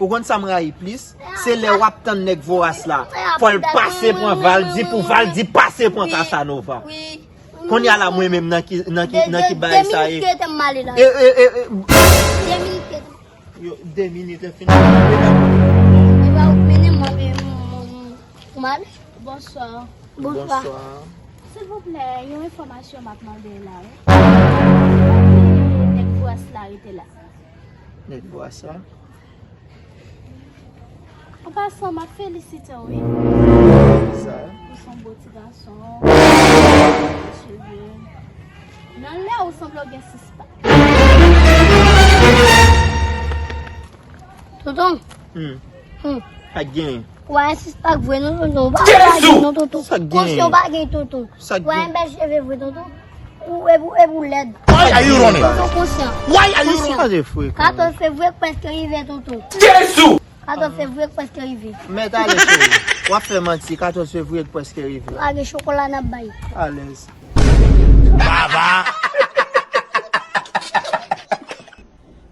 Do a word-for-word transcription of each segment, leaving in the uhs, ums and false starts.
Ou konn sa m rayi plis? Se lè w ap tann nèg voras la. Fò l pase pran Valdy pou Valdy pase pran Casanova. Kounye a la mwen menm nan ki, nan ki, nan ki bagay sa ye? E, e, e, e, yo, de minit, lè fini. Epa ou mennen mwen, men, mwen, mwen, mwen, mwen, mwen. Bonswa. Bonswa. Silvouplè, yon enfòmasyon m ap mande la, wi. Kote nèg voras la rete la? Nèg voras la? An pasan, m ap felisite w, wi. Sa. Ou se yon bo ti gason. Cheve. Nan lè ou sanble w gen sis pak. Tonton. Hmm. Hmm. Sa k genyen? Ou pa gen sis pak vre non, tonton. Ou pa, ou pa gen non, tonton. Sa k genyen? Konsyan ou pa gen, tonton. Sa k genyen? Ou pa gen bèl cheve vre, tonton. Ou, epi, epi ou lèd. Why are you running? Tonton konsyan. Why are you running? Sa se fre, kanmenm. Katòz fevriye k prèske rive, tonton. Katòz fevriye k prèske rive. Mèt ale, cheri. W ap fè manti, katòz fevriye k prèske rive. Lage chokola n ap bay. Alèz. Baba!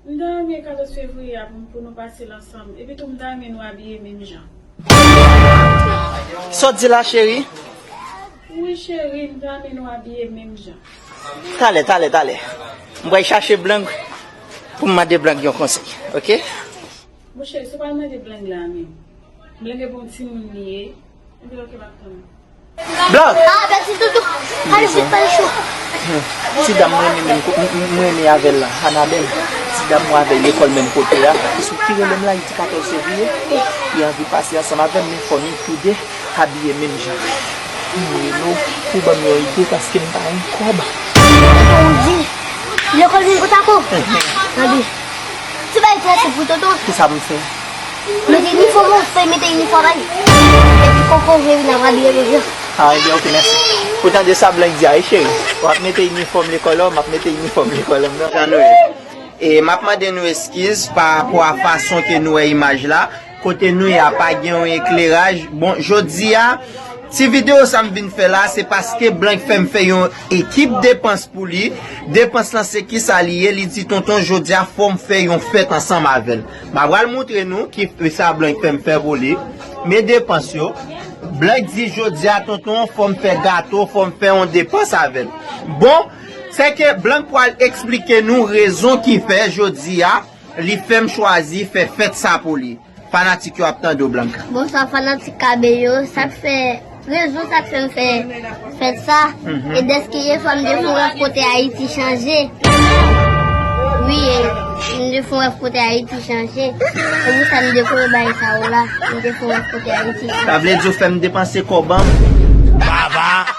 M ta renmen katòz fevriye a pou, pou nou pase l ansanm. Epi tou, m ta renmen nou abiye menm jan. Sa w di la, cheri? Wi, cheri, m ta renmen nou abiye menm jan. Talè, talè, talè. M pral chache Blank pou m mande Blank yon konsèy, oke? Monchè, si w pral mande Blank la menm. Blank e bon timoun li ye. Epi oke, m ap tann ou. Blank! Ah, mèsi, Toutou. Pale vit, pale cho. Ti dam mwen renmen menm ko-, m, m, mwen renmen avè l la, Anabèl. Ti dam mwen avè l lekòl menm kote a. Ki sou ki rele m la, li di katòz fevriye. Li anvi pase ansanm avè m, men fò nou toude abiye menm jan. M rele w pou ban m yon ide paske m pa gen kòb. Ou di, lekòl vin kote ak ou? Anbi. Ti bay trase pou tonton. Kisa m fè? Mete inifòm ou, fè mete inifòm a li. Epi kòm fò vre vin ap abiye pou vre. Ah, ebyen, oke, mèsi. Ou tande sa Blank di a, wi, cheri? W ap mete inifòm lekòl la, m ap mete inifòm lekòl la, m nan. Jan nou ye. E m ap mande nou eskiz pa rapò a fason ke nou wè imaj la. Kote nou ye a pa gen yon ekleraj. Bon, jodi a, ti videyo sa m vin fè la, se paske Blank fè m fè yon ekip depans pou li. Depans lan se kisa li ye? Li di, "Tonton, jodi a fò m fè yon fèt ansanm avè l." M a pral montre nou ki sa Blank fè m fè pou li. Men depans yo. Blank di, "Jodi a, tonton, fò m fè gato, fò m fè yon depans avè l." Bon, se ke Blank pral eksplike nou rezon ki fè jodi a, li fè m chwazi fè fèt sa pou li. Fanatik yo ap tande w, Blanka. Bonswa, fanatik K B yo. Sa k fè, rezon sa k fè m fè fèt sa, mhm, e dèske yè swa m te fè yon rèv kote Ayiti chanje. Wi, e, m te fè yon rèv kote Ayiti chanje. Se pou sa m te konnen bagay sa yo la. M te fè yon rèv kote Ayiti chanje. Sa vle di w fè m depanse kòb an m? Baba!